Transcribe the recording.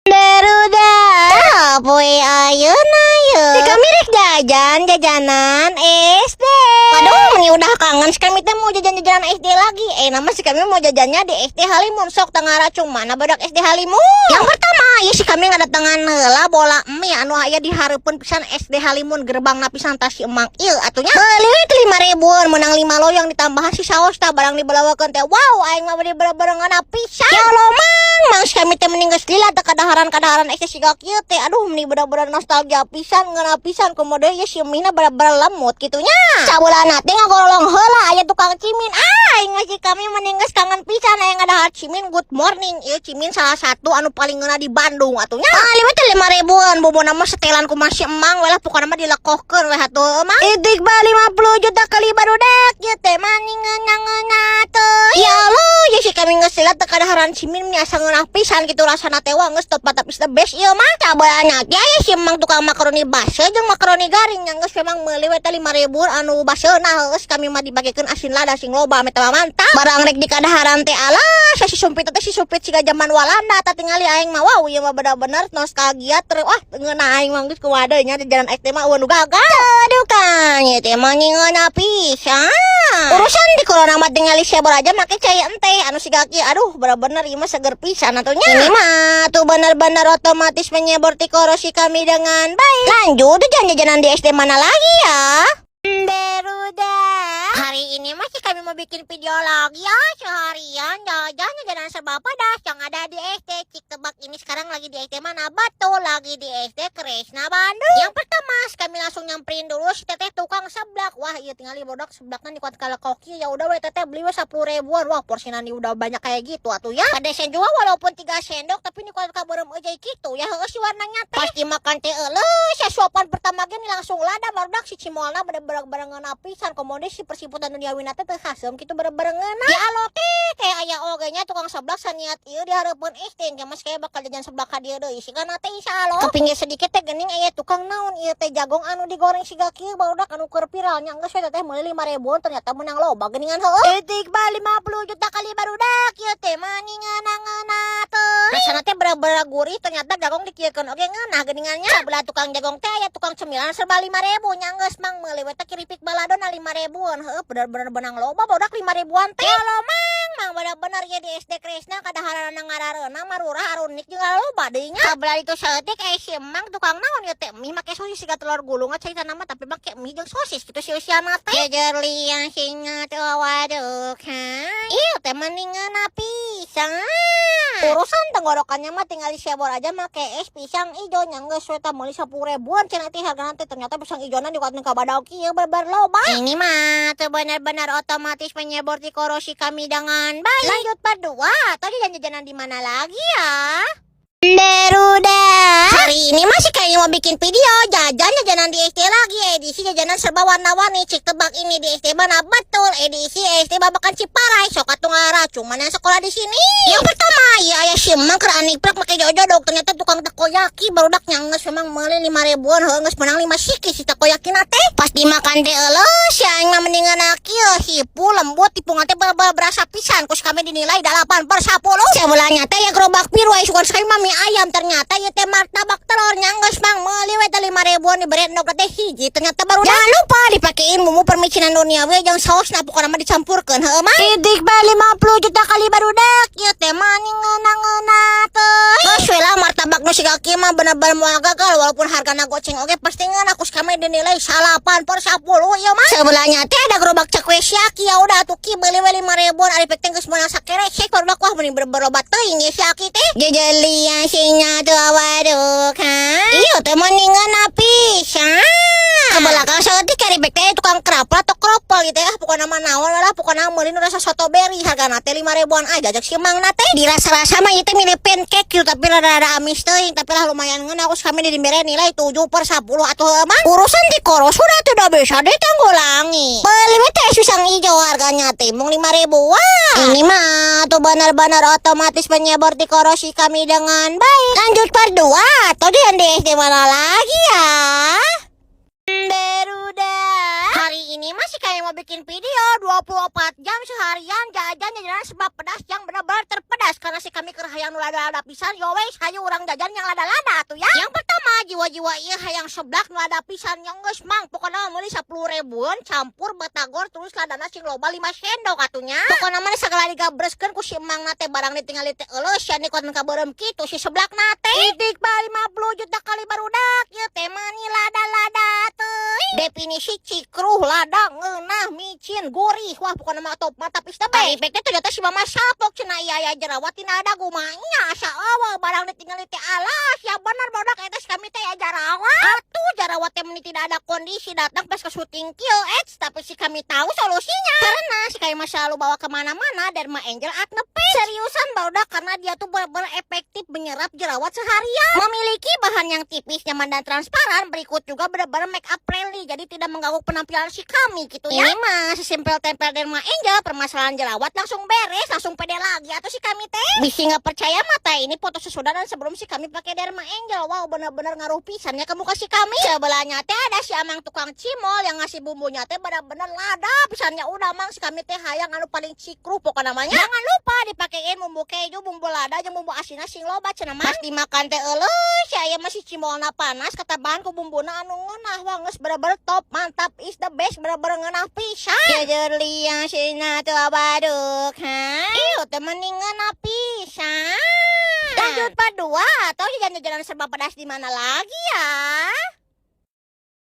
Barudak, poe ayeuna ye. Si kami rek jajan jajanan SD. Waduh, ini udah kangen si kami teh mau jajan jajanan SD lagi. Eh, nama si kami mau jajannya di SD Halimun. Sok tah ngaracung mana barudak SD Halimun. Yang pertama, ya si kami ngadatangan heula bola mie anu aya di hareupeun pisan SD Halimun, gerbang pisan tas si emang ieu atuh nya. Meuli we 5 ribuan, menang lima loyang ditambahan si saos. Tah, barang dibelawakeun teh, wow, aing mah beli bener-bener pisan. Ya Allah, Mang, Mang, si kami teh mending geus lila teh kadaharan-kadaharan SD siga kieu teh. Aduh, meni bener-bener nostalgia pisan, ngeunah pisan. Komodo ya si mie-na bener-bener lemut kitu nya. Sabelahna teh ngagorolong heula aya tukang cimin. Ah, aing mah si kami mending geus kangen pisan aya ngadahar cimin Good Morning. Ieu cimin salah satu anu paling ngeunah di Bandung atuh nya. Ah, lima teh 5 ribuan, bumbu mah setelan ku masih emang we lah, pokona mah dilekohkeun we atuh emang. Itik ba 50 juta kali barudak ieu teh mani ngeunah-ngeunah teh. Ya Allah, ya si kami geus lila teh kadaharan cimin, meni asa ngeunah pisan kitu rasana teh. Wah, geus top tapi the best ieu mah. Sabelahna ge aya si emang tukang makaroni baseuh jeung makaroni garing yang geus memang meuli we teh 5 ribu anu baseuna. Geus kami mah dibagekeun asin lada sing loba, meta mantap. Barang rek di kadaharan teh, alah, si sumpit teh si sumpit siga zaman Walanda. Tah, tingali aing mah, wow, ieu mah bener-bener nostalgia terus. Wah, ngeunah aing mah geus kumaha nya jajanan SD mah euweuh nu gagal. Aduh kan, ieu teh mah ngeunah pisan. Urusan di corona mah tingali sebor aja make cai ente anu siga kieu. Aduh, bener-bener ieu mah seger pisan atuh nya. Ini mah tuh bener-bener otomatis menyebor tikorosi kami dengan baik. Lanjut jajan-jajanan di SD mana lagi ya? Barudak. Hari ini masih kami mau bikin video lagi ya. Seharian jajan jajanan serba pedas yang ada di SD. Cik tebak ini sekarang lagi di SD mana? Betul, lagi di SD Kresna Bandung. Yang pertama, kami langsung nyamperin dulu si teteh tukang seblak. Wah, iya tinggal barudak seblaknya nih kuat kalau koki. Ya udah we teteh, beli we 10 ribuan. Wah, porsinya nih udah banyak kayak gitu atuh ya. Pedasnya juga walaupun 3 sendok, tapi ini kuat kabarem aja gitu ya. Heeh, si warnanya teh. Pasti makan teh euleuh, suapan pertama gini langsung lada barudak, si cimolna bener-bener ngeunah pisan. Komodo si persiputan duniawi teh teu hasem kitu, bener-bener ngeunah. Ya Allah teh kayak aya oge nya tukang seblak saniat ieu di hareupeun SD engke mas kayak bakal jajan seblak ka dieu deui sih kana teh, insyaallah. Ke pinggir sedikit teh geuning aya tukang naon ieu teh, jagong anu digoreng siga kieu barudak anu keur viral nya. Geus we teh meuli 5 ribuan, ternyata menang loba geuningan heueuh. Etik ba 50 juta kali barudak ieu teh mani ngeunah-ngeunah teh. Rasana teh bener-bener gurih, ternyata jagong dikieukeun oge ngeunah geuningannya. Sabelah tukang jagong teh aya tukang cemilan serba 5 ribu nya. Geus mang meuli we teh keripik baladona 5 ribuan. Heueuh, bener-bener benang loba barudak 5 ribuan teh. Ya Allah, Mang, Mang, bener-bener ya di SD Kresna kadaharan ngarareuna marurah arunik jeung loba deui nya. Sabelah itu saeutik aya si emang tukang naon ieu teh, mie make sosis siga telur gulung carita nama, tapi make mie jeung sosis gitu si usiana teh. Jejer liang singa tuh, waduh kan. Ieu teh mending ngeunah pisan. Urusan tenggorokannya mah tinggal disebor aja make es pisang ijo nya. Geus we tah meuli 10 ribuan cenah teh hargana teh, ternyata pisang ijona dikuatkeun ka badag kieu bener loba. Ini mah tuh benar-benar otomatis menyebor korosi kami dengan baik. Lanjut part 2, tadi jajan-jajanan di mana lagi ya? Barudak. Hari ini masih kayaknya mau bikin video jajan jajanan di SD lagi, edisi jajanan serba warna-warni. Cik tebak ini di SD mana? Betul, edisi SD Babakan Ciparai. Sok atuh ngaracung mana yang sekolah di sini. Yang pertama ya aya si emang keur aniplak make jojodok, ternyata tukang takoyaki barudak. Geus memang meuli 5 ribuan, heuh, geus menang lima siki si takoyaki na teh. Pas dimakan teh, euleuh, si aing mah mendingan kieu hipu lembut tipungan teh bener berasa pisan. Kus kami dinilai 8/10. Sebelahnya teh ya gerobak biru, aya sugan sekali mah mie ayam, ternyata ieu teh martabak telur. Geus mang meuli we teh 5 ribuan, diberi endog teh hiji ternyata baru. Jangan lupa dipakein bumbu permicinan duniawi jeung saosna, pokona mah dicampurkeun heueuh mah. Idik ba 50 juta kali barudak ieu teh mani ngeunah-ngeunah teh. Geus we lah, martabak nu siga kieu mah bener-bener moal gagal walaupun hargana goceng oge pasti ngeunah. Kus kami dinilai 8/10 ieu mah. Sebelahnya teh ada gerobak cakwe Syaki. Ya udah atuh ki meuli we 5 ribuan, ari pek teh geus meunang sakeresek barudak. Wah, mending bener loba teuing ieu Syaki teh. Jejelian singa tuh, waduh kan iya teh mending ngeunah pisan. Ke belakang saeutik kari bek teh tukang krapel atau kropol gitu ya, pokoknya mah naon lah, pokoknya meuli nu rasa strawberry, hargana teh 5 ribuan aja. Cek si mang na teh dirasa-rasa mah ieu teh mirip pancake gitu, tapi rada-rada amis teuing, tapi lah lumayan ngeunah. Aku kami dibere nilai 7/10 atuh mah. Urusan di koros sudah tidak bisa ditanggulangi, beli we teh pisang hijau, harganya teh mung 5 ribuan. Ini mah tuh benar-benar otomatis menyebar di korosi kami dengan baik. Lanjut part 2 atau di SD mana lagi ya? Barudak. Hari ini masih Si kami mau bikin video 24 jam seharian jajan jajanan serba pedas yang benar-benar terpedas, karena si kami keur hayang nu lada-lada pisan. Yo wes, hayu urang jajan yang lada-lada tuh ya. Yang pertama, jiwa-jiwa ieu hayang seblak nu lada pisan yang geus mang pokoknya meuli 10 ribuan campur batagor, terus ladana sing loba 5 sendok atuh nya. Pokoknya mah segala digabreskeun ku si emang na teh, barang ditinggali teh euleuh sia nikotin kabeureum kitu si seblak na teh. Itik ba 50 juta kali barudak, ieu teh mani lada-lada teuing. Definisi cikruh, lada, ngeunah, micin, gurih. Wah, pokoknya mah top, mantap is the best. Efeknya ternyata si mama sapok cenah iya ya jerawat tina ada gumanya asa awal barang ditinggali teh alas ya bener barudak eta si kami teh ya jerawat. Atuh jerawat teh meni tidak ada kondisi datang pas ke syuting kieu. Eits, tapi si kami tahu solusinya karena si kami mah selalu bawa kemana-mana Derma Angel Acne Patch. Seriusan barudak, karena dia tuh bener-bener efektif menyerap jerawat seharian, memiliki bahan yang tipis, nyaman, dan transparan. Berikut juga bener-bener make up friendly, jadi tidak mengganggu penampilan si kami gitu ya. Ini mah sesimpel tempel Derma Angel, permasalahan jerawat langsung beres, langsung pede lagi atau si kami teh. Bisa nggak percaya mata, ini foto sesudah dan sebelum si kami pakai Derma Angel. Wow, bener-bener ngaruh pisan ya ke muka si kami. Sebelahnya teh ada si amang tukang cimol yang ngasih bumbunya teh bener-bener lada pisannya. Udah mang, si kami teh hayang anu paling cikruh pokokna namanya. Jangan lupa dipakein bumbu keju, bumbu lada, jeung bumbu asinna sing loba cenah mah. Pas dimakan teh euleuh si aya masih cimolna panas katabahan ku bumbuna anu ngeunah. Wah, geus bener-bener top, mantap is the best, bener-bener ngeunah pisan. Jujur liang sina tuh baduk ha. Iyo teh mending ngeunah pisan. Lanjut part 2 atau jajan-jajanan serba pedas di mana lagi ya?